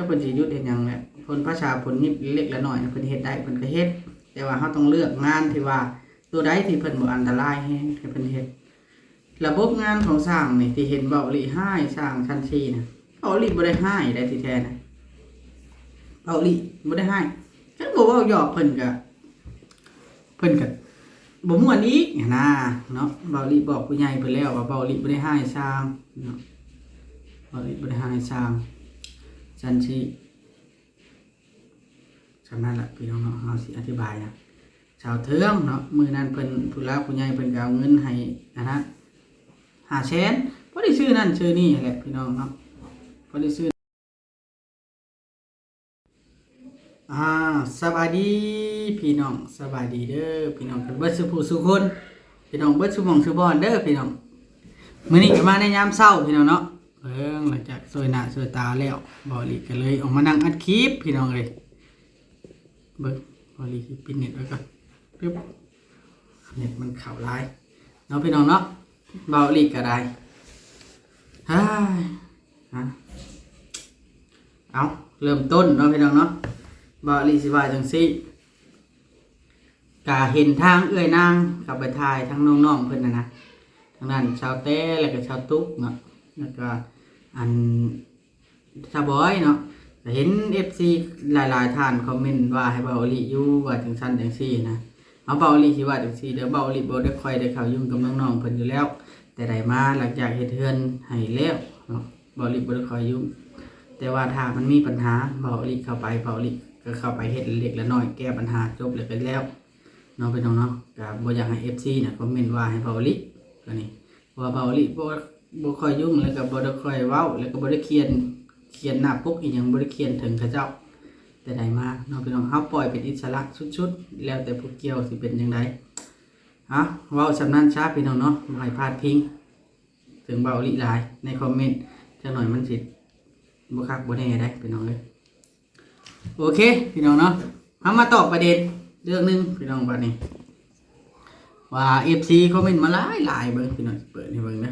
ເພິ່ນຊິຢຸດເຮັດຫຍັງແຫຼະ. ເພິ່ນພາສາເພິ່ນນິດເລັກລະໜ້ອຍເພິ່ນເຮັດໄດ້ ເພິ່ນກໍເຮັດ, ແຕ່ວ່າເຮົາຕ້ອງເລືອກງານທີ່ວ່າ ໂຕໃດທີ່ເພິ່ນບໍ່ອັນຕະລາຍແຮງໃຫ້ເພິ່ນເຮັດ. ລະບົບງານຂອງຊ່າງນີ້ ທີ່ເຫັນເບົາຫຼີຮ້າຍຊ່າງຊັ້ນສີ່ນະ, ເບົາຫຼີບໍ່ໄດ້ຮ້າຍໃດທີ່ແທ້ນະ, ເບົາຫຼີບໍ່ໄດ້ຮ້າຍ. ຄັນບໍ່ເວົ້າຫຍອກເພິ່ນກະ ເພິ່ນກະບໍ່ມ່ວນອີກຫັ້ນນາເນາະ. ເບົາຫຼີບອກຜູ້ໃຫຍ່ເພິ່ນແລ້ວວ່າ ເບົາຫຼີບໍ່ໄດ້ຮ້າຍຊ່າງເນາະ, ເບົາຫຼີບໍ່ໄດ້ຮ້າຍຊ່າງຊັ້ນສີ່. ສ່ຳນັ້ນລະພີ່ນ້ອງເນາະ, ເຮົາຊິອະທິບາຍນະ ຊາວເທິງເນາະ. ມື້ນັ້ນເພິ່ນ ຜູ້ຫຼັກຜູ້ໃຫຍ່ເພິ່ນກໍເອົາເງິນໃຫ້ອັນນັ້ນ ຫ້າແສນ ພໍໄດ້ຊື້ນັ້ນຊື້ນີ້ຫັ້ນແຫຼະພີ່ນ້ອງເນາະ, ພໍໄດ້ຊື້. ອ່າ ສະບາຍດີພີ່ນ້ອງ, ສະບາຍດີເດີພີ່ນ້ອງກັນເບິດສູ່ຜູ້ສູ່ຄົນ, ພີ່ນ້ອງເບິດສູ່ໝ່ອງສູ່ບ່ອນເດີພີ່ນ້ອງ. ມື້ນີ້ກໍມາໃນຍາມເຊົ້າພີ່ນ້ອງເນາະ, ເບິ່ງ ຫຼັງຈາກຊ່ວຍໜ້າຊ່ວຍຕາແລ້ວ ເບົາຫຼີກໍເລີຍອອກມານັ່ງອັດຄລິບພີ່ນ້ອງເອີຍ. ເບິ່ງ ເບົາຫຼີປິດເນັດໄວ້ກ່ອນ. ປຶບ ເນັດມັນເຂົ້າຫຼາຍເນາະພີ່ນ້ອງເນາະ. ເບົາຫຼີກໍໄດ້ ເຮີ້ຍ ຮະ ເອົາ ເລີ່ມຕົ້ນເນາະພີ່ນ້ອງເນາະ. ເບົາຫຼີຊິວ່າຈັ່ງຊີ້, ກະເຫັນທາງເອື້ອຍນາງເຂົ້າໄປຖ່າຍທາງນ້ອງໆເພິ່ນຫັ້ນນະ, ທາງດ້ານຊາວແຕ້ ແລ້ວກໍຊາວຕຸກເນາະ, ແລ້ວກໍອັນ ຊາວບອຍເນາະ. ກໍເຫັນເອັຟຊີຫຼາຍໆທ່ານຄອມເມັນວ່າໃຫ້ເບົາອີ່ຫຼີຢູ່ ວ່າຈັ່ງຊັ້ນຈັ່ງຊີ້ນະ. ເອົາ ເບົາອີ່ຫຼີຊິວ່າຈັ່ງຊີ້ເດີ, ເບົາອີ່ຫຼີບໍ່ໄດ້ຄ່ອຍໄດ້ເຂົ້າຫຍຸ້ງກັບນ້ອງໆເພິ່ນຢູ່ແລ້ວ, ແຕ່ໃດມາຫຼັງຈາກເຮັດເຮືອນໃຫ້ແລ້ວເນາະ, ເບົາອີ່ຫຼີບໍ່ໄດ້ຄ່ອຍຫຍຸ້ງ. ແຕ່ວ່າຖ້າມັນມີບັນຫາ ເບົາອີ່ຫຼີເຂົ້າໄປ, ເບົາອີ່ຫຼີກໍເຂົ້າໄປເຮັດເລັກລະນ້ອຍ ແກ້ບັນຫາ ຈົບແລ້ວກໍແລ້ວເນາະພີ່ນ້ອງເນາະ. ກໍບໍ່ຢາກໃຫ້ເອັຟຊີນະຄອມເມັນວ່າໃຫ້ເບົາອີ່ຫຼີຕົວນີ້, ເພາະວ່າເບົາອີ່ຫຼີບໍ່ ບໍ່ຄ່ອຍຫຍຸ້ງ ແລ້ວກໍບໍ່ໄດ້ຄ່ອຍເວົ້າ ແລ້ວກໍບໍ່ໄດ້ຂຽນ ຂຽນໜ້າປົກອີຫຍັງ ບໍ່ໄດ້ຂຽນເຖິງເຂົາເຈົ້າແຕ່ໃດມາເນາະພີ່ນ້ອງ. ເຮົາປ່ອຍເປັນອິດສະຫຼະສຸດໆ ແລ້ວແຕ່ຜູ້ກ່ຽວຊິເປັນຈັ່ງໃດ. ເອົາ ເວົ້າສ່ຳນັ້ນຊະພີ່ນ້ອງເນາະ, ບໍ່ໃຫ້ພາດພິງເຖິງເບົາອີ່ຫຼີຫຼາຍໃນຄອມເມັນ, ຈັກໜ້ອຍມັນຊິບໍ່ຄັກບໍ່ແນ່ໃດ໋ພີ່ນ້ອງເອີຍ. ໂອເຄພີ່ນ້ອງເນາະ, ເຮົາມາຕອບປະເດັນເລື່ອງໜຶ່ງພີ່ນ້ອງ ບັດນີ້ ວ່າເອັຟຊີຄອມເມັນມາຫຼາຍໆ. ເບິ່ງພີ່ນ້ອງ ຊິເປີດໃຫ້ເບິ່ງເດີ.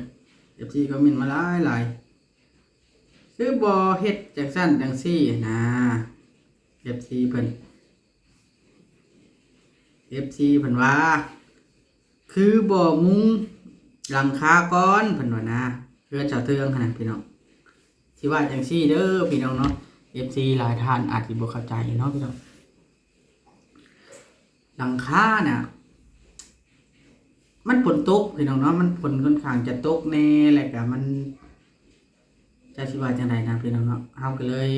ເອັຟຊີຄອມເມັນມາຫຼາຍໆ ຄືບໍ່ເຮັດຈັ່ງຊັ້ນຈັ່ງຊີ້ນະ, ເອັຟຊີເພິ່ນ ເອັຟຊີເພິ່ນວ່າ ຄືບໍ່ມຸງຫຼັງຄາກ່ອນ ເພິ່ນວ່ານະ, ເຮືອນຊາວເທິງຫັ້ນນະພີ່ນ້ອງ. ຊິວ່າຈັ່ງຊີ້ເດີພີ່ນ້ອງເນາະ, ເອັຟຊີຫຼາຍທ່ານອາດຊິບໍ່ເຂົ້າໃຈເນາະພີ່ນ້ອງ. ຫຼັງຄານະ ມັນຝົນຕົກພີ່ນ້ອງເນາະ, ມັນຝົນຄ່ອນຂ້າງຈະຕົກແດ່ ແລ້ວກະມັນ ຈັກຊິວ່າຈັ່ງໃດນະພີ່ນ້ອງເນາະ, ເຮົາກໍເລີຍ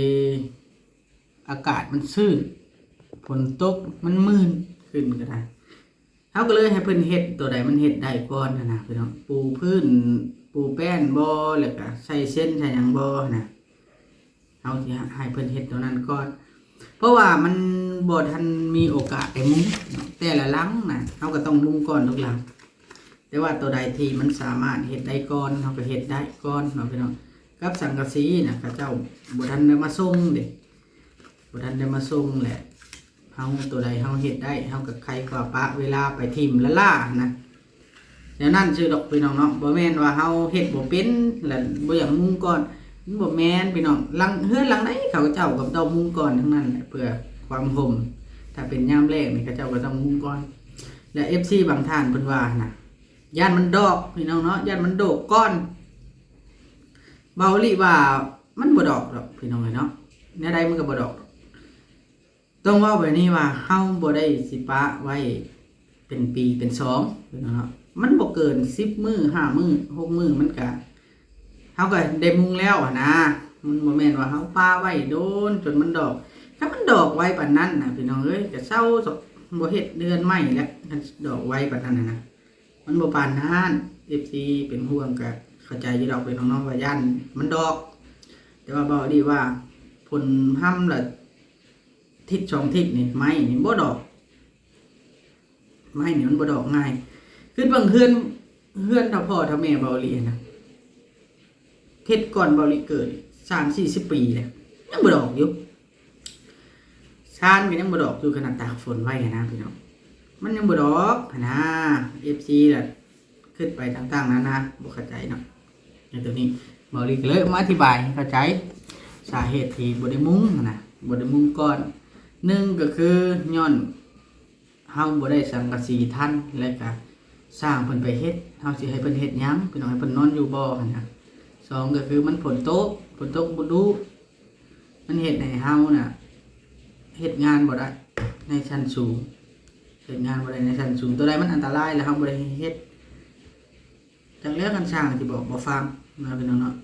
ອາກາດມັນຊື້ນ ຝົນຕົກ ມັນມື່ນຂຶ້ນກໍໄດ້. ເຮົາກໍເລີຍໃຫ້ເພິ່ນເຮັດຕົວໃດມັນເຮັດໄດ້ກ່ອນຫັ້ນນະພີ່ນ້ອງ, ປູພື້ນ ປູແປ້ນບໍ່ ແລ້ວກໍໃສ່ເຊັນໃສ່ຫຍັງບໍ່ຫັ້ນນະ. ເຮົາຊິໃຫ້ເພິ່ນເຮັດຕົວນັ້ນກ່ອນ ເພາະວ່າມັນບໍ່ທັນມີໂອກາດໄດ້ມຸງເນາະ, ແຕ່ລະຫຼັງນະ ເຮົາກໍຕ້ອງມຸງກ່ອນທຸກຫຼັງ. ແຕ່ວ່າຕົວໃດທີ່ມັນສາມາດເຮັດໄດ້ກ່ອນ ເຮົາກໍເຮັດໄດ້ກ່ອນເນາະພີ່ນ້ອງ. ກັບສັງກະສີນະ ເຂົາເຈົ້າບໍ່ທັນໄດ້ມາສົ່ງເດ້, ບໍ່ທັນໄດ້ມາສົ່ງແຫຼະ. ເຮົາ ຕົວໃດເຮົາເຮັດໄດ້ ເຮົາກໍໄຂກວ່າປະເວລາໄປຖິ້ມລ້າໆຫັ້ນນະ. ແນວນັ້ນຊື່ດອກພີ່ນ້ອງເນາະ, ບໍ່ແມ່ນວ່າເຮົາເຮັດບໍ່ເປັນ ແລ້ວບໍ່ຢາກມຸງກ່ອນ, ມັນບໍ່ແມ່ນພີ່ນ້ອງ. ຫຼັງ ເຮືອນຫຼັງໃດເຂົາເຈົ້າກໍຕ້ອງມຸງກ່ອນທັງນັ້ນແຫຼະ ເພື່ອຄວາມຮົ່ມ. ຖ້າເປັນຍາມແລ້ງນີ້ ເຂົາເຈົ້າກໍຕ້ອງມຸງກ່ອນ. ແລະ ເອັຟຊີບາງທ່ານເພິ່ນວ່ານະ ຢ້ານມັນດອກພີ່ນ້ອງເນາະ, ຢ້ານມັນໂດກກ່ອນ. ເບົາອີ່ຫຼີວ່າມັນບໍ່ດອກດອກພີ່ນ້ອງເອີຍເນາະ, ແນວໃດມັນກໍບໍ່ດອກດອກ. ຕ້ອງເວົ້າແບບນີ້ວ່າ ເຮົາບໍ່ໄດ້ຊິປະໄວ້ເປັນປີເປັນສອງເນາະ, ມັນບໍ່ເກີນສິບມື້ ຫ້າມື້ ຫົກມື້ ມັນກະ ເຮົາກະໄດ້ມຸງແລ້ວຫັ້ນນາ. ມັນບໍ່ແມ່ນວ່າເຮົາປະໄວ້ດົນຈົນມັນດອກ, ຖ້າມັນດອກໄວປານນັ້ນນະ ພີ່ນ້ອງເອີຍ ກະເຊົາ ບໍ່ເຮັດເຮືອນໃໝ່ແຫຼະ ຄັນດອກໄວປານນັ້ນນະ. ມັນບໍ່ປານນັ້ນ ເອັຟຊີເປັນຫ່ວງ ກະເຂົ້າໃຈຢູ່ດອກພີ່ນ້ອງເນາະ ວ່າຢ້ານມັນດອກ. ແຕ່ວ່າເວົ້າອີ່ຫຼີວ່າ ຝົນຮຳລະ ທິດສອງທິດນີ້ ໄມ້ນີ້ບໍ່ດອກ, ໄມ້ນີ້ມັນບໍ່ດອກງ່າຍ. ຄືເບິ່ງເຮືອນ ເຮືອນເຖົ້າພໍ່ເຖົ້າແມ່ເບົາຫຼີຫັ້ນນະ, ເຮັດກ່ອນເບົາຫຼີເກີດສາມສີ່ສິບປີແລ້ວ ຍັງບໍ່ດອກຢູ່. ຊານກໍຍັງບໍ່ດອກຢູ່, ຂະໜາດຕາກຝົນໄວ້ຫັ້ນນະພີ່ນ້ອງ ມັນຍັງບໍ່ດອກຫັ້ນນາ. ເອັຟຊີລະ ຄິດໄປຕ່າງໆນານາ ບໍ່ເຂົ້າໃຈເນາະ. ໃນຕົວນີ້ເບົາຫຼີກໍເລີຍມາອະທິບາຍໃຫ້ເຂົ້າໃຈ. ສາເຫດທີ່ບໍ່ໄດ້ມຸງຫັ້ນນະ ບໍ່ໄດ້ມຸງກ່ອນ ໜຶ່ງກໍຄືຍ້ອນເຮົາບໍ່ໄດ້ສັງກະສີທັນ ແລະກະຊ່າງເພິ່ນໄປເຮັດ ເຮົາຊິໃຫ້ເພິ່ນເຮັດຫຍັງ ພີ່ນ້ອງ ໃຫ້ເພິ່ນນອນຢູ່ບໍ່ຫັ້ນນະ. ສອງກໍຄືມັນຝົນຕົກ ຝົນຕົກດຸໆ ມັນເຮັດໃຫ້ເຮົານະເຮັດງານບໍ່ໄດ້ໃນຊັ້ນສູງ ເຮັດງານບໍ່ໄດ້ໃນຊັ້ນສູງ ໂຕໃດມັນອັນຕະລາຍແລ້ວເຮົາບໍ່ໄດ້ເຮັດ ຈັກແລ້ວຄັນຊ່າງຊິບອກບໍ່ຟັງເນາະ ພີ່ນ້ອງເນາະ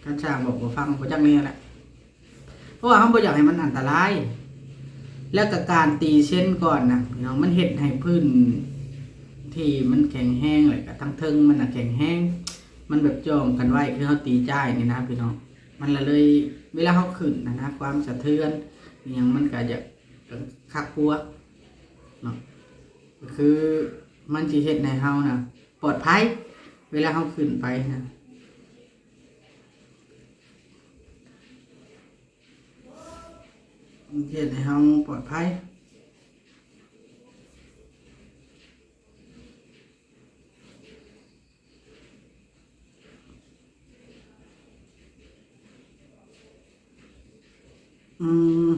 ຄັນຊ່າງບອກບໍ່ຟັງບໍ່ຈັກແນວແຫຼະ ເພາະວ່າເຮົາບໍ່ຢາກໃຫ້ມັນອັນຕະລາຍ ແລ້ວກໍການຕີເຊັ່ນກ່ອນນະ ພີ່ນ້ອງ ມັນເຮັດໃຫ້ພື້ນທີ່ມັນແຂງແຮງ ແລ້ວກໍທາງເທິງມັນນະແຂງແຮງ ມັນແບບຈ່ອງກັນໄວ້ ຄືເຮົາຕີຈ້າຍນີ້ນະ ພີ່ນ້ອງ ມັນລະເລີຍ ເວລາເຮົາຂຶ້ນນະນະ ຄວາມສະເທືອນອີ່ຫຍັງມັນກໍຢາກຄັກກວ່າເນາະ ກໍຄືມັນຊິເຮັດໃຫ້ເຮົານະປອດໄພ ເວລາເຮົາຂຶ້ນໄປນະ ມັນຊິເຮັດໃຫ້ເຮົາປອດໄພ. ອືມ.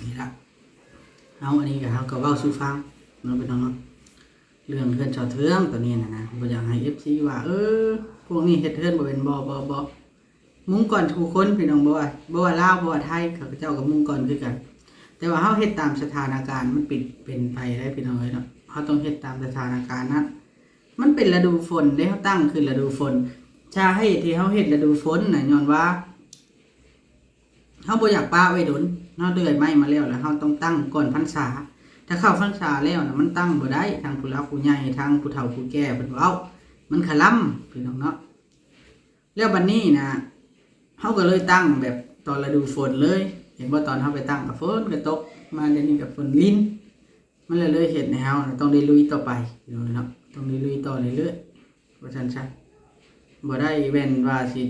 ນີ້ລະ ເຮົາ ອັນນີ້ກໍ ເຮົາກໍເວົ້າສູ່ຟັງເນາະ ພີ່ນ້ອງເນາະ ເລື່ອງເຮືອນຊາວເທືອງໂຕນີ້ນະນະ ບໍ່ຢາກໃຫ້ເອັຟຊີວ່າ ເອີ ພວກນີ້ເຮັດເຮືອນບໍ່ເປັນ ບໍ່ ບໍ່ ບໍ່ ມຸງກ່ອນທຸກຄົນ ພີ່ນ້ອງ ບໍ່ວ່າ ບໍ່ວ່າລາວ ບໍ່ວ່າໄທ ເຂົາເຈົ້າກໍມຸງກ່ອນຄືກັນ ແຕ່ວ່າເຮົາເຮັດຕາມສະຖານະການ ມັນເປັນ ເປັນໄປໄດ້ ພີ່ນ້ອງເອີຍເນາະ ເຮົາຕ້ອງເຮັດຕາມສະຖານະການນັ້ນ ມັນເປັນລະດູຝົນເດ້ ເຮົາຕັ້ງຂຶ້ນລະດູຝົນ ສາເຫດທີ່ເຮົາເຮັດລະດູຝົນນະ ຍ້ອນວ່າ ເຮົາບໍ່ຢາກປະໄວ້ດົນ ເຮົາເດືອຍໄມ້ມາແລ້ວ ແລ້ວເຮົາຕ້ອງຕັ້ງກ່ອນພັນສາ ຖ້າເຂົ້າພັນສາແລ້ວນະ ມັນຕັ້ງບໍ່ໄດ້ ທາງຜູ້ຫຼັກຜູ້ໃຫຍ່ ທາງຜູ້ເຖົ້າຜູ້ແກ່ເພິ່ນເວົ້າ ມັນຄະລຳ ພີ່ນ້ອງເນາະ ແລ້ວບັດນີ້ນະ ເຮົາກໍເລີຍຕັ້ງແບບຕອນລະດູຝົນເລີຍ ເຫັນບໍ່ ຕອນເຮົາໄປຕັ້ງກໍຝົນກໍຕົກ ມາດຽວນີ້ກໍຝົນລິນ ມັນລະເລີຍເຮັດໃຫ້ເຮົານະຕ້ອງໄດ້ລຸຍຕໍ່ໄປ ພີ່ນ້ອງເນາະ ຕ້ອງໄດ້ລຸຍຕໍ່ເລື້ອຍໆ ວ່າຊັ້ນຊະ ບໍ່ໄດ້ແມ່ນວ່າຊິ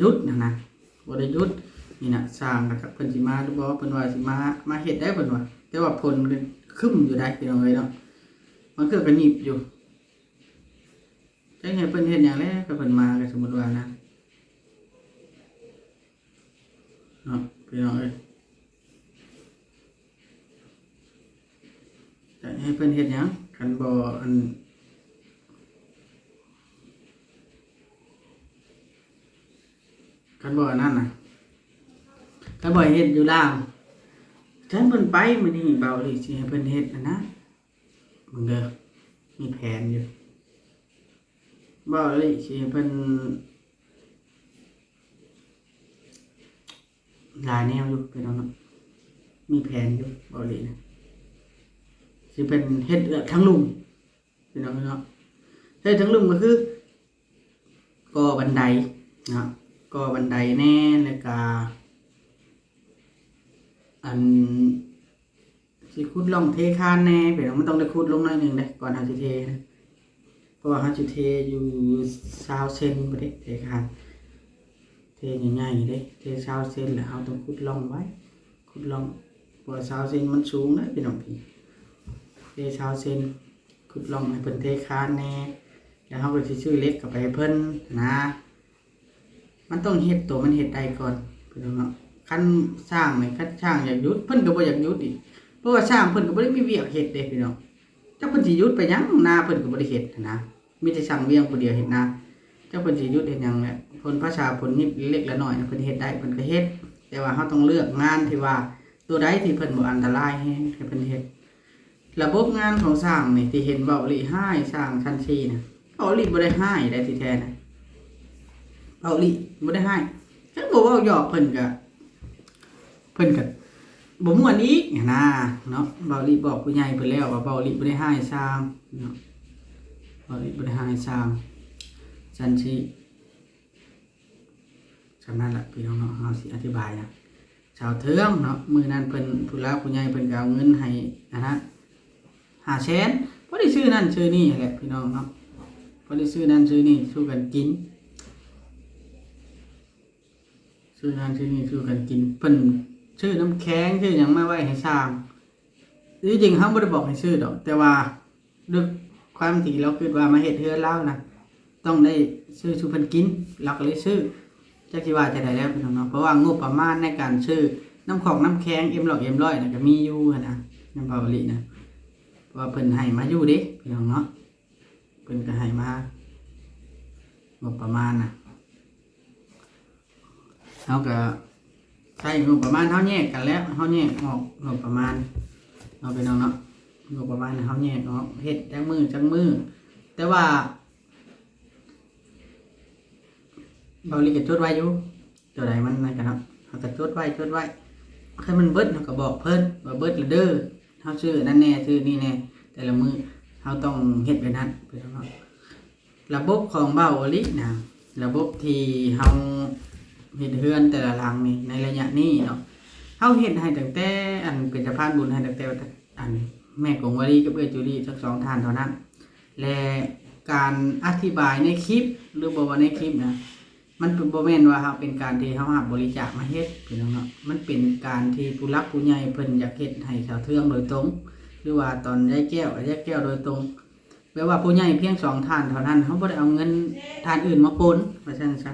ຢຸດຫັ້ນນະ ບໍ່ໄດ້ຢຸດ ນີ້ນະ ຊ່າງກໍຈັກເພິ່ນຊິມາຫຼືບໍ່ ເພິ່ນວ່າຊິມາ ມາເຮັດໄດ້ເພິ່ນວ່າ ແຕ່ວ່າຝົນກໍຄຶ້ມຢູ່ໄດ໋ ພີ່ນ້ອງເອີຍເນາະ ບາງເທື່ອກໍຫຍິບຢູ່ ຈັກໃຫ້ເພິ່ນເຮັດຫຍັງແຫຼະ ຖ້າເພິ່ນມາກໍສົມມຸດວ່ານະ ເນາະ ພີ່ນ້ອງເອີຍ ຈະໃຫ້ເພິ່ນເຮັດຫຍັງ ຄັນບໍ່ ອັນ ຄັນບໍ່ອັນນັ້ນນະ ຄັນບໍ່ໃຫ້ເຮັດຢູ່ລາວ ຄັນເພິ່ນໄປມື້ນີ້ ເບົາຫຼີຊິໃຫ້ເພິ່ນເຮັດຫັ້ນນະ ເບິ່ງເດີ ມີແຜນຢູ່ ເບົາຫຼີຊິໃຫ້ເພິ່ນ ຫຼາຍແນວຢູ່ ພີ່ນ້ອງເນາະ ມີແຜນຢູ່ ເບົາຫຼີນະ ຊິເປັນເຮັດເອືອກທາງລຸ່ມ ພີ່ນ້ອງເນາະ ເຮັດທາງລຸ່ມກໍຄືກໍ່ບັນໄດເນາະ ກໍ່ບັນໄດແດ່ ແລ້ວກະ ອັນ ຊິຂຸດຮ່ອງເທຄານແດ່ ເປັນຫຍັງມັນຕ້ອງໄດ້ຂຸດລົງໜ້ອຍໜຶ່ງເດ້ ກ່ອນເຮົາຊິເທນະ ເພາະວ່າເຮົາຊິເທຢູ່ຊາວເຊັນພຸ້ນເດ້ ເທຄານ ເທໃຫຍ່ໆເດ້ ເທຊາວເຊັນ ແລ້ວເຮົາຕ້ອງຂຸດຮ່ອງໄວ້ ຂຸດຮ່ອງ ເພາະວ່າຊາວເຊັນມັນສູງເດ້ພີ່ນ້ອງ ເທຊາວເຊັນ ຂຸດຮ່ອງໃຫ້ເພິ່ນເທຄານແດ່ ແລ້ວເຮົາກໍຊິຊື້ເຫຼັກເຂົ້າໄປໃຫ້ເພິ່ນນະ. ມັນຕ້ອງເຮັດໂຕມັນເຮັດໄດ້ກ່ອນ ພີ່ນ້ອງເນາະ. ຄັນຊ່າງນີ້ ຄັນຊ່າງຢາກຢຸດ ເພິ່ນກໍບໍ່ຢາກຢຸດອີກ ເພາະວ່າຊ່າງເພິ່ນກໍບໍ່ໄດ້ມີວຽກເຮັດເດ້ພີ່ນ້ອງ. ຈັກເພິ່ນຊິຢຸດໄປຫຍັງ ນາເພິ່ນກໍບໍ່ໄດ້ເຮັດຫັ້ນນະ ມີແຕ່ຊ່າງວຽງຜູ້ດຽວເຮັດນາ. ຈັກເພິ່ນຊິຢຸດເຮັດຫຍັງແຫຼະ ເພິ່ນພາສາເພິ່ນນິດເລັກລະໜ້ອຍນະ ເພິ່ນເຮັດໄດ້ເພິ່ນກໍເຮັດ. ແຕ່ວ່າເຮົາຕ້ອງເລືອກງານທີ່ວ່າ ໂຕໃດທີ່ເພິ່ນບໍ່ອັນຕະລາຍແຮງໃຫ້ເພິ່ນເຮັດ. ລະບົບງານຂອງຊ່າງນີ້ ທີ່ເຫັນເບົາຫຼີຮ້າຍ ຊ່າງຊັ້ນສີ່ນະ ເບົາຫຼີບໍ່ໄດ້ຮ້າຍໃດທີ່ແທ້ນະ ເບົາຫຼີບໍ່ໄດ້ຮ້າຍ. ຄັນບໍ່ເວົ້າຫຍອກເພິ່ນກະ ເພິ່ນກະ ບໍ່ມ່ວນອີກຫັ້ນນາເນາະ. ເບົາລິບອກຜູ້ໃຫຍ່ເພິ່ນແລ້ວວ່າເບົາລິບໍ່ໄດ້ຮ້າຍຊ່າງເນາະ, ເບົາລິບໍ່ໄດ້ຮ້າຍຊ່າງ. ຊັ້ນຊິ ສ່ຳນັ້ນລະພີ່ນ້ອງເນາະ, ເຮົາຊິອະທິບາຍນະ ຊາວເທືອງເນາະ. ມື້ນັ້ນເພິ່ນ ຜູ້ຫຼັກຜູ້ໃຫຍ່ເພິ່ນກໍເອົາເງິນໃຫ້ອັນນັ້ນ ຫ້າແສນ ພໍໄດ້ຊື້ນັ້ນຊື້ນີ້ແຫຼະພີ່ນ້ອງເນາະ, ພໍໄດ້ຊື້ນັ້ນຊື້ນີ້ສູ່ກັນກິນ ຊື້ນັ້ນຊື້ນີ້ສູ່ກັນກິນ. ເພິ່ນຊື້ນ້ຳແຂງ ຊື້ຫຍັງມາໄວ້ໃຫ້ຊ່າງ. ທີ່ຈິງເຮົາບໍ່ໄດ້ບອກໃຫ້ຊື້ດອກ, ແຕ່ວ່າດ້ວຍຄວາມທີ່ລາວຄິດວ່າມາເຮັດເຮືອນລາວນະ ຕ້ອງໄດ້ຊື້ສູ່ເພິ່ນກິນ, ລາວກໍເລີຍຊື້. ຈັກຊິວ່າຈັ່ງໃດແລ້ວພີ່ນ້ອງເນາະ, ເພາະວ່າງົບປະມານໃນການຊື້ນ້ຳຂອງນ້ຳແຂງ ເອັມຮ້ອຍ ເອັມຮ້ອຍນະ ກໍມີຢູ່ຫັ້ນນະ ນຳເບົາລິນະ, ເພາະວ່າເພິ່ນໃຫ້ມາຢູ່ເດ້ພີ່ນ້ອງເນາະ. ເພິ່ນກໍໃຫ້ມາງົບປະມານນະ, ເຮົາກໍໃຊ້ງົບປະມານ ເຮົາແຍກກັນແລ້ວ ເຮົາແຍກອອກງົບປະມານເນາະ ພີ່ນ້ອງເນາະ. ງົບປະມານເຮົາແຍກອອກ ເຮັດຈັກມື້ຈັກມື້, ແຕ່ວ່າເບົາລີກໍຈົດໄວ້ຢູ່ ຕົວໃດມັນນັ້ນກໍເນາະ ເຮົາກໍຈົດໄວ້ ຈົດໄວ້. ຄັນມັນເບິດ ເຮົາກໍບອກເພິ່ນວ່າເບິດແລ້ວເດີ, ເຮົາຊື້ອັນນັ້ນແດ່ ຊື້ນີ້ແດ່, ແຕ່ລະມື້ເຮົາຕ້ອງເຮັດແບບນັ້ນ ພີ່ນ້ອງເນາະ. ລະບົບຂອງເບົາອີ່ຫຼີນະ ລະບົບທີ່ເຮົາເຮັດເຮືອນແຕ່ລະຫຼັງນີ້ ໃນໄລຍະນີ້ເນາະ ເຮົາເຮັດໃຫ້ຕັ້ງແຕ່ ອັນ ເປັນສະພານບຸນໃຫ້ຕັ້ງແຕ່ ອັນ ແມ່ກົງວາລີກັບເອື້ອຍຈູລີທັງສອງທ່ານເທົ່ານັ້ນ. ແລະ ການອະທິບາຍໃນຄລິບ ຫຼືບໍ່ວ່າໃນຄລິບນະ ມັນບໍ່ແມ່ນວ່າເຮົາເປັນການທີ່ເຮົາຮັບບໍລິຈາກມາເຮັດ ພີ່ນ້ອງເນາະ, ມັນເປັນການທີ່ຜູ້ຫຼັກຜູ້ໃຫຍ່ເພິ່ນຢາກເຮັດໃຫ້ຊາວເທືອງໂດຍຕົງ ຫຼືວ່າຕອນຍາຍແກ້ວ ຍາຍແກ້ວໂດຍຕົງ. ແບບວ່າຜູ້ໃຫຍ່ພຽງສອງທ່ານເທົ່ານັ້ນ ເຮົາບໍ່ໄດ້ເອົາເງິນທ່ານອື່ນມາປົນ ວ່າຊັ້ນຊະ.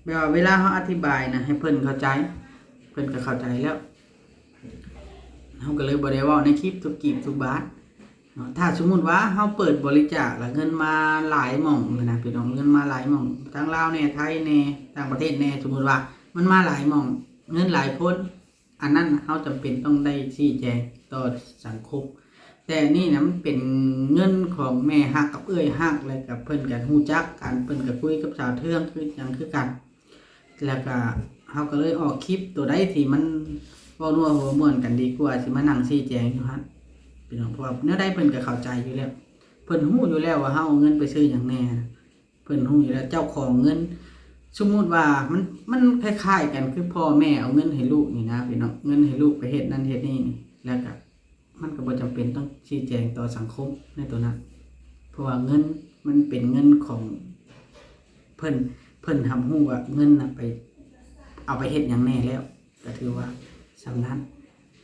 ແບບວ່າເວລາເຮົາອະທິບາຍນະ ໃຫ້ເພິ່ນເຂົ້າໃຈ ເພິ່ນກໍເຂົ້າໃຈແລ້ວ ເຮົາກໍເລີຍບໍ່ໄດ້ເວົ້າໃນຄລິບທຸກກີບທຸກບາດເນາະ. ຖ້າສົມມຸດວ່າເຮົາເປີດບໍລິຈາກ ແລ້ວເງິນມາຫຼາຍໝ່ອງນະ ພີ່ນ້ອງ, ເງິນມາຫຼາຍໝ່ອງ ທັງລາວແດ່ ໄທແດ່ ຕ່າງປະເທດແດ່, ສົມມຸດວ່າມັນມາຫຼາຍໝ່ອງ ເງິນຫຼາຍຄົນ ອັນນັ້ນເຮົາຈຳເປັນຕ້ອງໄດ້ຊີ້ແຈງຕໍ່ສັງຄົມ. ແຕ່ອັນນີ້ນະ ມັນເປັນເງິນຂອງແມ່ຮັກກັບເອື້ອຍຮັກ ແລ້ວກໍເພິ່ນກໍຮູ້ຈັກກັນ ເພິ່ນກໍຄຸຍກັບສາວເທືອງຄືຫຍັງຄືກັນ, ແລ້ວກໍເຮົາກໍເລີຍອອກຄລິບ ຕົວໃດທີ່ມັນເວົ້ານົວຫົວມ່ວນກັນດີກວ່າຊິມານັ່ງຊີ້ແຈງຢູ່ຫັ້ນ ພີ່ນ້ອງ. ເພາະວ່າແນວໃດເພິ່ນກໍເຂົ້າໃຈຢູ່ແລ້ວ ເພິ່ນຮູ້ຢູ່ແລ້ວວ່າເຮົາເອົາເງິນໄປຊື້ຫຍັງແດ່. ເພິ່ນຮູ້ຢູ່ແລ້ວ ເຈົ້າຂອງເງິນ ສົມມຸດວ່າມັນ ມັນຄ້າຍໆກັນຄືພໍ່ແມ່ເອົາເງິນໃຫ້ລູກນີ້ນະ ພີ່ນ້ອງ, ເງິນໃຫ້ລູກໄປເຮັດນັ້ນເຮັດນີ້ນີ້ ແລ້ວກະມັນກໍບໍ່ຈຳເປັນຕ້ອງຊີ້ແຈງຕໍ່ສັງຄົມໃນໂຕນັ້ນ ເພາະວ່າເງິນມັນເປັນເງິນຂອງເພິ່ນ, ເພິ່ນຮັບຮູ້ວ່າເງິນນະໄປ ເອົາໄປເຮັດຫຍັງແດ່ແລ້ວ ກໍຖືວ່າສ່ຳນັ້ນ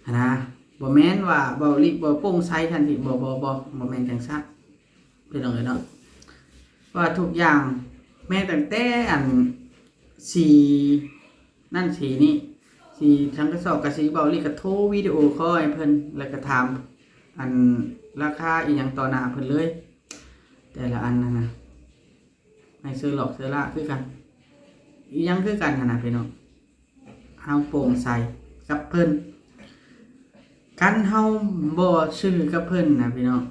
ຫັ້ນນະ. ບໍ່ແມ່ນວ່າເວົ້າລິບໍ່ໂປ່ງໃສທັນທີ ບໍ່ ບໍ່ ບໍ່ ບໍ່ແມ່ນຈັ່ງຊັ້ນ ພີ່ນ້ອງເອີຍເນາະ, ເພາະວ່າທຸກຢ່າງ ແມ້ຕັ້ງແຕ່ອັນສີນັ້ນສີນີ້ ສີສັງກະສອບກະສີ ເບົາລີກະໂທວິດີໂອຄໍໃຫ້ເພິ່ນ ແລ້ວກະຖາມອັນລາຄາອີ່ຫຍັງຕໍ່ໜ້າເພິ່ນເລີຍ ແຕ່ລະອັນຫັ້ນນະ ໃຫ້ເຊີຫຼອກເຊີລາຄືກັນ ອີ່ຫຍັງຄືກັນຫັ້ນນະ ພີ່ນ້ອງ. ເຮົາໂປ່ງໃສກັບເພິ່ນ. ຄັນເຮົາບໍ່ຊື່ກັບເພິ່ນນະພີ່ນ້ອງ,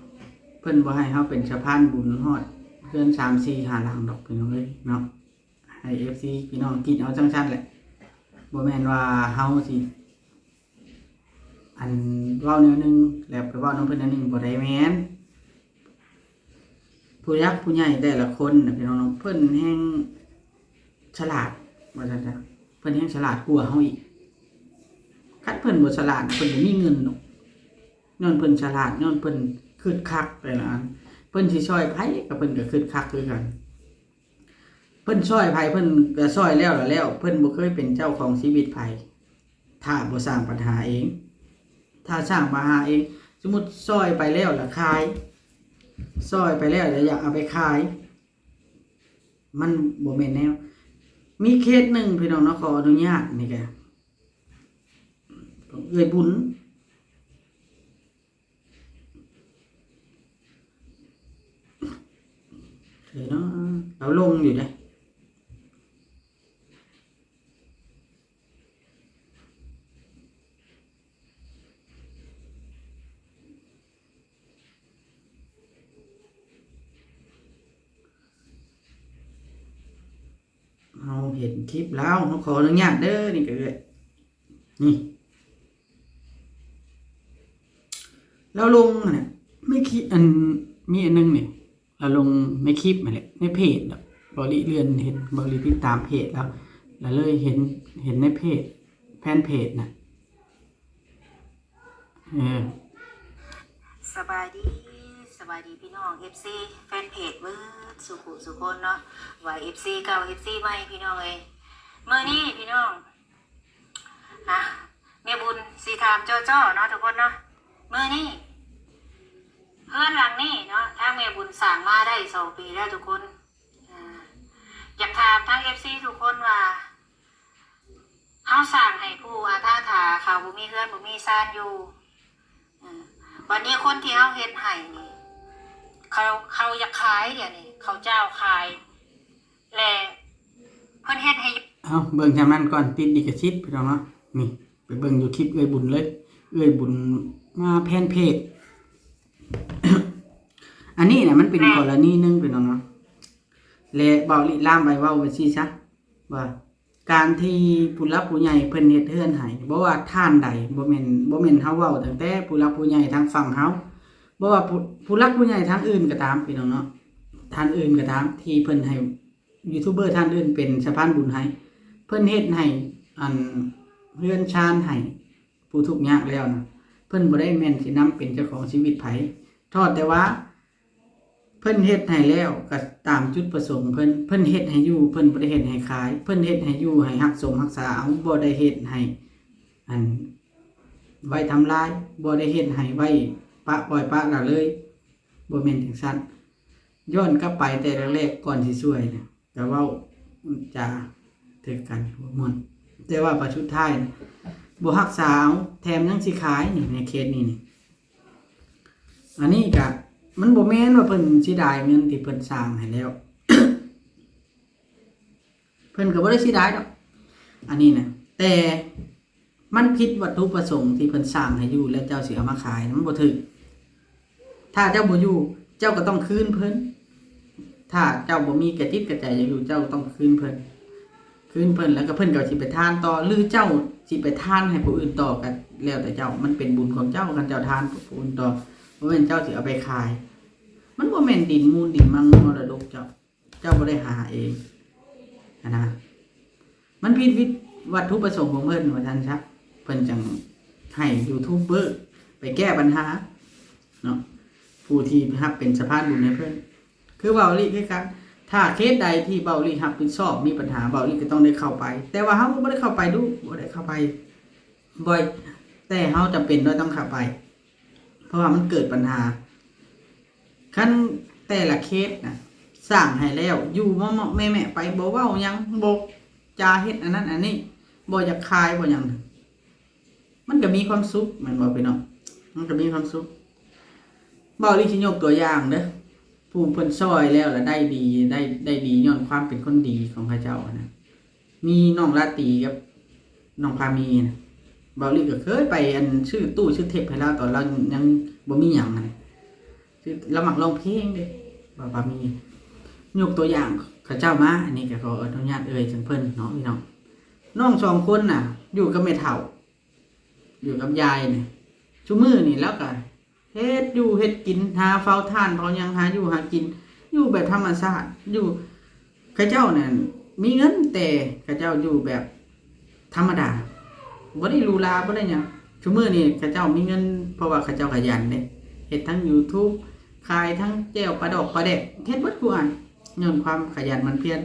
ເພິ່ນບໍ່ໃຫ້ເຮົາເປັນສະພານບຸນຮອດເຮືອນສາມສີ່ຫ້າຫຼັງດອກພີ່ນ້ອງເອີຍເນາະ. ໃຫ້ເອັຟຊີພີ່ນ້ອງຄິດເອົາຈັ່ງຊັ້ນແຫຼະ, ບໍ່ແມ່ນວ່າເຮົາຊິ ອັນ ເວົ້າແນວໜຶ່ງແລ້ວໄປເວົ້ານຳເພິ່ນແນວໜຶ່ງ ບໍ່ໄດ້ແມ່ນ. ຜູ້ຫຼັກຜູ້ໃຫຍ່ແຕ່ລະຄົນນະພີ່ນ້ອງເນາະ ເພິ່ນແຮ່ງສະຫຼາດ ວ່າຊັ້ນຊະ, ເພິ່ນແຮ່ງສະຫຼາດກວ່າເຮົາອີກ. ຄັນເພິ່ນບໍ່ສະຫຼາດ ເພິ່ນບໍ່ມີເງິນດອກ, ຍ້ອນເພິ່ນສະຫຼາດ ຍ້ອນເພິ່ນຄຶດຄັກແຕ່ລະອັນ. ເພິ່ນຊິຊ່ອຍໃຜກໍເພິ່ນກໍຄຶດຄັກຄືກັນ. ເພິ່ນຊ່ອຍໃຜ ເພິ່ນກໍຊ່ອຍແລ້ວລະແລ້ວ, ເພິ່ນບໍ່ເຄີຍເປັນເຈົ້າຂອງຊີວິດໃຜ ຖ້າບໍ່ສ້າງບັນຫາເອງ. ຖ້າສ້າງບັນຫາເອງ ສົມມຸດຊ່ອຍໄປແລ້ວລະຂາຍ, ຊ່ອຍໄປແລ້ວລະຢາກເອົາໄປຂາຍ ມັນບໍ່ແມ່ນແນວ. ມີເຄສໜຶ່ງພີ່ນ້ອງເນາະ ຂໍອະນຸຍາດນີ້ກະ ຂອງເອື້ອຍບຸນ ເອີເນາະ ລາວລົງຢູ່ເດ້. ເຮົາເຫັນຄລິບລາວ ເຮົາຂໍອະນຸຍາດເດີ ນີ້ກໍເອື້ອຍ ນີ້. ລາວລົງຫັ້ນແຫຼະ ໃນຄລິບ ອັນ ມີອັນໜຶ່ງນີ້ ລາວລົງໃນຄລິບຫັ້ນແຫຼະ ໃນເພຈ ເບົາຫຼີ່ເລື່ອນເຫັນ ເບົາຫຼີ່ຕິດຕາມເພຈລາວ ລາວເລີຍເຫັນ ເຫັນໃນເພຈ ແຟນເພຈນະ. ເອີ ສະບາຍດີ ສະບາຍດີພີ່ນ້ອງເອັຟຊີແຟນເພຈເບິດສູ່ຜູ້ສູ່ຄົນເນາະ ວ່າເອັຟຊີເກົ່າເອັຟຊີໃໝ່ ພີ່ນ້ອງເອີຍ. ມື້ນີ້ພີ່ນ້ອງ ອ່ະ ແມ່ບຸນຊິຖາມຈໍ້ໆເນາະທຸກຄົນເນາະ. ມື້ນີ້ເຮືອນຫຼັງນີ້ເນາະ ທາງແມ່ບຸນສ້າງມາໄດ້ສອງປີແລ້ວທຸກຄົນ. ອ່າ ຢາກຖາມທາງເອັຟຊີທຸກຄົນວ່າ ເຮົາສ້າງໃຫ້ຜູ້ອະນາຖາ ເຂົາບໍ່ມີເຮືອນບໍ່ມີຊານຢູ່ ເອີ ບັດນີ້ຄົນທີ່ເຮົາເຮັດໃຫ້ນີ້ ເຂົາ ເຂົາຢາກຂາຍ ດຽວນີ້ເຂົາເຈົ້າຂາຍ ແລະ ເພິ່ນເຮັດໃຫ້ ເອົາ ເບິ່ງຊ່ຳນັ້ນກ່ອນ ຕິດລິຂະສິດພີ່ນ້ອງເນາະ. ນີ້ ໄປເບິ່ງຢູ່ຄລິບເອື້ອຍບຸນເລີຍ ເອື້ອຍບຸນມາແຟນເພຈ. ອັນນີ້ນະ ມັນເປັນ ແມ່ນ ກໍລະນີໜຶ່ງພີ່ນ້ອງເນາະ ແລະ ເບົາຫຼີ່ລາມໄປເວົ້າໄປຊີ້ຊະ ວ່າ ການທີ່ຜູ້ຫຼັກຜູ້ໃຫຍ່ເພິ່ນເຮັດເຮືອນໃຫ້ ບໍ່ວ່າທ່ານໃດ ບໍ່ແມ່ນ ບໍ່ແມ່ນເຮົາເວົ້າຕັ້ງແຕ່ຜູ້ຫຼັກຜູ້ໃຫຍ່ທາງຝັ່ງເຮົາ ບໍ່ວ່າຜູ້ ຜູ້ຫຼັກຜູ້ໃຫຍ່ທາງອື່ນກໍຕາມ ພີ່ນ້ອງເນາະ ທ່ານອື່ນກໍຕາມ ທີ່ເພິ່ນໃຫ້ຢູທູບເບີທ່ານອື່ນເປັນສະພານບຸນໃຫ້ ເພິ່ນເຮັດໃຫ້ ອັນ ເຮືອນຊານໃຫ້ຜູ້ທຸກຍາກແລ້ວນະ ເພິ່ນບໍ່ໄດ້ແມ່ນຊິນຳເປັນເຈົ້າຂອງຊີວິດໃຜ ທອດແຕ່ວ່າ ເພິ່ນເຮັດໃຫ້ແລ້ວກໍຕາມຈຸດປະສົງເພິ່ນ ເພິ່ນເຮັດໃຫ້ຢູ່ ເພິ່ນບໍ່ໄດ້ເຮັດໃຫ້ຂາຍ ເພິ່ນເຮັດໃຫ້ຢູ່ ໃຫ້ຮັກສົມຮັກສາເອົາ ບໍ່ໄດ້ເຮັດໃຫ້ ອັນ ໄວ້ທຳລາຍ ບໍ່ໄດ້ເຮັດໃຫ້ໄວ້ປະ ປ່ອຍປະລະເລີຍ ບໍ່ແມ່ນຈັ່ງຊັ້ນ. ຍ້ອນກັບໄປແຕ່ແລກໆ ກ່ອນຊິຊ່ວຍນະ ກໍເວົ້າຈາຖືກກັນ ບໍ່ມ່ວນ ແຕ່ວ່າບັດສຸດທ້າຍບໍ່ຮັກສາເອົາ ແຖມຍັງຊິຂາຍນີ້ ໃນເຄສນີ້ນີ້. ອັນນີ້ກະ ມັນບໍ່ແມ່ນວ່າເພິ່ນເສຍດາຍເງິນທີ່ເພິ່ນສ້າງໃຫ້ແລ້ວ ເພິ່ນກໍບໍ່ໄດ້ເສຍດາຍດອກ ອັນນີ້ນະ ແຕ່ມັນຜິດວັດຖຸປະສົງທີ່ເພິ່ນສ້າງໃຫ້ຢູ່ ແລ້ວເຈົ້າຊິເອົາມາຂາຍ ມັນບໍ່ຖືກ. ຖ້າເຈົ້າບໍ່ຢູ່ ເຈົ້າກໍຕ້ອງຄືນເພິ່ນ ຖ້າເຈົ້າບໍ່ມີກະຈິດກະໃຈຢາກຢູ່ ເຈົ້າກໍຕ້ອງຄືນເພິ່ນ ຄືນເພິ່ນ ແລ້ວກໍເພິ່ນກໍຊິໄປທານຕໍ່ ຫຼືເຈົ້າຊິໄປທານໃຫ້ຜູ້ອື່ນຕໍ່ ກໍແລ້ວແຕ່ເຈົ້າ ມັນເປັນບຸນຂອງເຈົ້າ ຄັນເຈົ້າທານຜູ້ອື່ນຕໍ່ ບໍ່ແມ່ນເຈົ້າຊິເອົາໄປຂາຍ ມັນບໍ່ແມ່ນດິນມູນດິນມັງມໍລະດົກເຈົ້າ ເຈົ້າບໍ່ໄດ້ຫາເອງຫັ້ນນະ ມັນຜິດ ຜິດວັດຖຸປະສົງຂອງເພິ່ນວ່າຊັ້ນຊະ ເພິ່ນຈັ່ງໃຫ້ຢູທູບເບີໄປແກ້ບັນຫາເນາະ ຜູ້ທີ່ຮັບເປັນສະພານບຸນໃຫ້ເພິ່ນ ຄືເບົາຫຼີ່ຄືກັນ ຖ້າເຄສໃດທີ່ເບົາຫຼີ່ຮັບຜິດຊອບມີບັນຫາ ເບົາຫຼີ່ກໍຕ້ອງໄດ້ເຂົ້າໄປ ແຕ່ວ່າເຮົາບໍ່ໄດ້ເຂົ້າໄປດຸ ບໍ່ໄດ້ເຂົ້າໄປ ບໍ່ ແຕ່ເຮົາຈຳເປັນຕ້ອງເຂົ້າໄປ ເພາະວ່າມັນເກີດບັນຫາ ຄັນແຕ່ລະເຄສນະ ສ້າງໃຫ້ແລ້ວ ຢູ່ເໝາະໆແມະໆໄປ ບໍ່ເວົ້າຫຍັງ ບໍ່ຈາເຮັດອັນນັ້ນອັນນີ້ ບໍ່ຢາກຂາຍບໍ່ຫຍັງ ມັນກໍມີຄວາມສຸກ ແມ່ນບໍ່ພີ່ນ້ອງ? ມັນກໍມີຄວາມສຸກ. ເວົ້າອີ່ຫຼີ ຊິຍົກຕົວຢ່າງເດີ້ ຜູ້ເພິ່ນຊ່ອຍແລ້ວລະໄດ້ດີ ໄດ້ ໄດ້ດີຍ້ອນຄວາມເປັນຄົນດີຂອງເຂົາເຈົ້າຫັ້ນນະ ມີນ້ອງລາຕີກັບນ້ອງພາມີນະ ເບົາຫຼີ່ກໍເຄີຍໄປ ອັນ ຊື້ຕູ້ຊື້ເທັບໃຫ້ລາວ ຕອນລາວຍັງບໍ່ມີຫຍັງຫັ້ນ ລາວມັກຮ້ອງເພງເດ້ ເບົາພາມີ. ຍົກຕົວຢ່າງເຂົາເຈົ້າມາ ອັນນີ້ກໍຂໍອະນຸຍາດເອີ່ຍເຖິງເພິ່ນເນາະພີ່ນ້ອງ. ນ້ອງສອງຄົນນະ ຢູ່ກັບແມ່ເຖົ້າ ຢູ່ກັບຍາຍນີ້ ຊຸມື້ນີ້ລາວກໍ ເຮັດຢູ່ເຮັດກິນ ຫາເຝົ້າຖ່ານເຝົ້າຫຍັງ ຫາຢູ່ຫາກິນ ຢູ່ແບບທຳມະຊາດ ຢູ່ ເຂົາເຈົ້ານັ້ນມີເງິນ ແຕ່ເຂົາເຈົ້າຢູ່ແບບທຳມະດາ ບໍ່ໄດ້ຫຼູຫຼາ ບໍ່ໄດ້ຫຍັງ. ຊຸມື້ນີ້ເຂົາເຈົ້າມີເງິນ ເພາະວ່າເຂົາເຈົ້າຂະຫຍັນເດ້ ເຮັດທັງຢູທູບ ຂາຍທັງແຈ່ວປາດອກປາແດກ ເຮັດເບິດຄູ່ອັນ ຍ້ອນຄວາມຂະຫຍັນໝັ່ນພຽນ.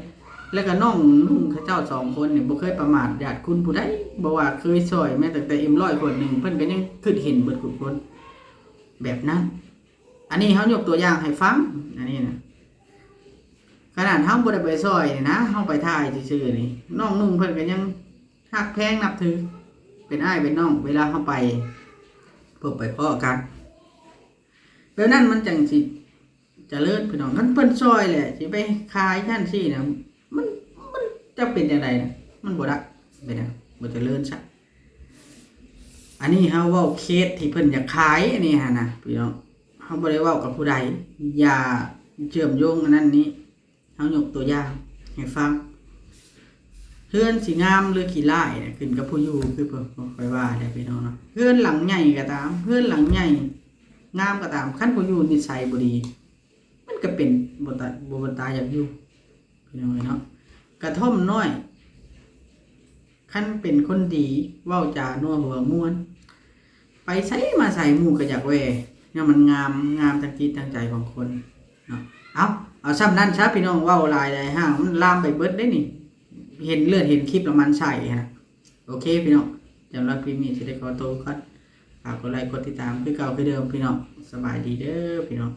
ແລ້ວກໍນ້ອງນຸ່ງເຂົາເຈົ້າສອງຄົນນີ້ ບໍ່ເຄີຍປະໝາດຍາດຄຸນຜູ້ໃດ ບໍ່ວ່າເຄີຍຊ່ອຍແມ້ແຕ່ເອັມຮ້ອຍ ຂວດໜຶ່ງ ເພິ່ນກໍຍັງຄິດເຫັນເບິດທຸກຄົນ ແບບນັ້ນ. ອັນນີ້ເຮົາຍົກຕົວຢ່າງໃຫ້ຟັງ ອັນນີ້ນະ ຂະໜາດເຮົາບໍ່ໄດ້ໄປຊ່ອຍນີ້ນະ ເຮົາໄປຖ່າຍຊື່ໆນີ້ ນ້ອງນຸ່ງເພິ່ນກໍຍັງຮັກແພງນັບຖື ເປັນອ້າຍເປັນນ້ອງ ເວລາເຮົາໄປພົບໄປພໍ້ກັນ ແບບນັ້ນມັນຈັ່ງຊິຈະເລີນພີ່ນ້ອງ. ຄັນເພິ່ນຊ່ອຍແຫຼະ ຊິໄປຂາຍຊັ້ນຊີ້ນະ ມັນ ມັນຈະເປັນຈັ່ງໃດນະ? ມັນບໍ່ໄດ້ ເປັນຫຍັງ ບໍ່ຈະເລີນຊະ. ອັນນີ້ເຮົາເວົ້າເຄສທີ່ເພິ່ນຢາກຂາຍ ອັນນີ້ຫັ້ນນະພີ່ນ້ອງ ເຮົາບໍ່ໄດ້ເວົ້າກັບຜູ້ໃດ ຢ່າເຊື່ອມໂຍງອັນນັ້ນນີ້ ເຮົາຍົກຕົວຢ່າງໃຫ້ຟັງ. ເຮືອນຊິງາມຫຼືຂີ້ຮ້າຍນະ ຂຶ້ນກັບຜູ້ຢູ່ ຄືຂ້ອຍວ່າແຫຼະພີ່ນ້ອງເນາະ. ເຮືອນຫຼັງໃຫຍ່ກໍຕາມ ເຮືອນຫຼັງໃຫຍ່ ງາມກໍຕາມ ຄັນຜູ້ຢູ່ນິໄສບໍ່ດີ ມັນກໍເປັນບໍ່ຕາ ບໍ່ ບໍ່ຕາຢາກຢູ່ ພີ່ນ້ອງເອີຍເນາະ. ກະທ່ອມນ້ອຍ ຄັນເປັນຄົນດີ ເວົ້າຈານົວຫົວມ່ວນ ໄປໃສມາໃສໝູ່ກໍຢາກແວ່ ຍ້ອນມັນງາມ ງາມທັງຈິດທັງໃຈຂອງຄົນເນາະ. ເອົາ ເອົາຊ່ຳນັ້ນຊະພີ່ນ້ອງ ເວົ້າຫຼາຍໄດ້ຫ່າງ ມັນລາມໄປເບິດເດ້ນີ້ ເຫັນເລືອດເຫັນຄລິບແລ້ວໝັ່ນໄສ້ຫັ້ນນະ. ໂອເຄພີ່ນ້ອງ ສຳລັບຄລິບນີ້ຊິໄດ້ຂໍໂຕກ່ອນ ຝາກກົດໄລກົດຕິດຕາມຄືເກົ່າຄືເດີມພີ່ນ້ອງ. ສະບາຍດີເດີພີ່ນ້ອງ.